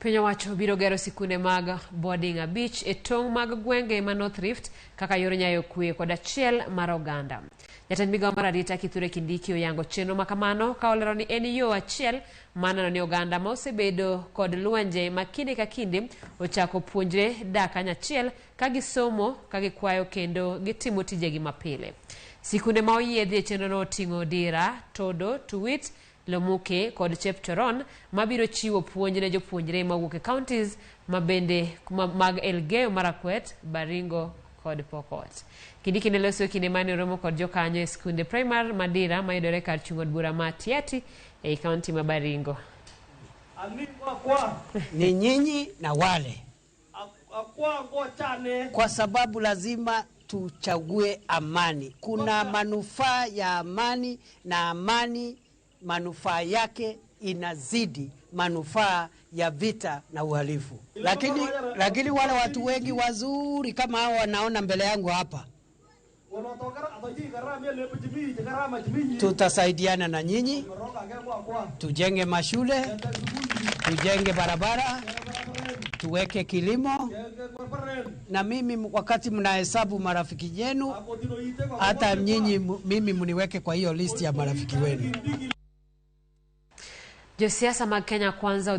Piny owacho biro gero sikunde mag boarding 5 e tong' mag gwenge ma North Rift kaka yor nyayo kwe kod achiel mar oganda. Jatend migawo mar arita Kithure Kindiki oyango chenro ma kamano ka olero ni en yo achiel mar neno ni oganda ma osebedo kod lwenje ma kinde ka kinde ochako puonjre dak kanyachiel ka gisomo, ka gikwayo kendo gitimo tijegi mapile. Sikunde ma oyiedhi e chenrono oting'o Dira, Todo, Tuwit, Lomuke kod Chepchoron mabiro chiwo puonj ne jopuonjre mawuok e counties ma bende mag Elgeyo Marakwet, Baringo kod Pokot. Kindiki ne loso e kinde mane oromo kod jokanyo e skunde primar ma Dira mayudore kar chung' od bura ma Tiaty ei county ma Baringo. Ni nyinyi na wale, kwa sababu lazima tuchague amani. Kuna manufaa ya amani, na amani manufaa yake inazidi manufaa ya vita na uhalifu. Lakini wale watu wengi wazuri kama hao wanaona mbele yangu hapa, tutasaidiana na nyinyi, tujenge mashule, tujenge barabara, tuweke kilimo. Na mimi wakati mnahesabu marafiki yenu, hata nyinyi mimi mniweke kwa hiyo list ya marafiki wenu. Josiasa mag Kenya Kwanza.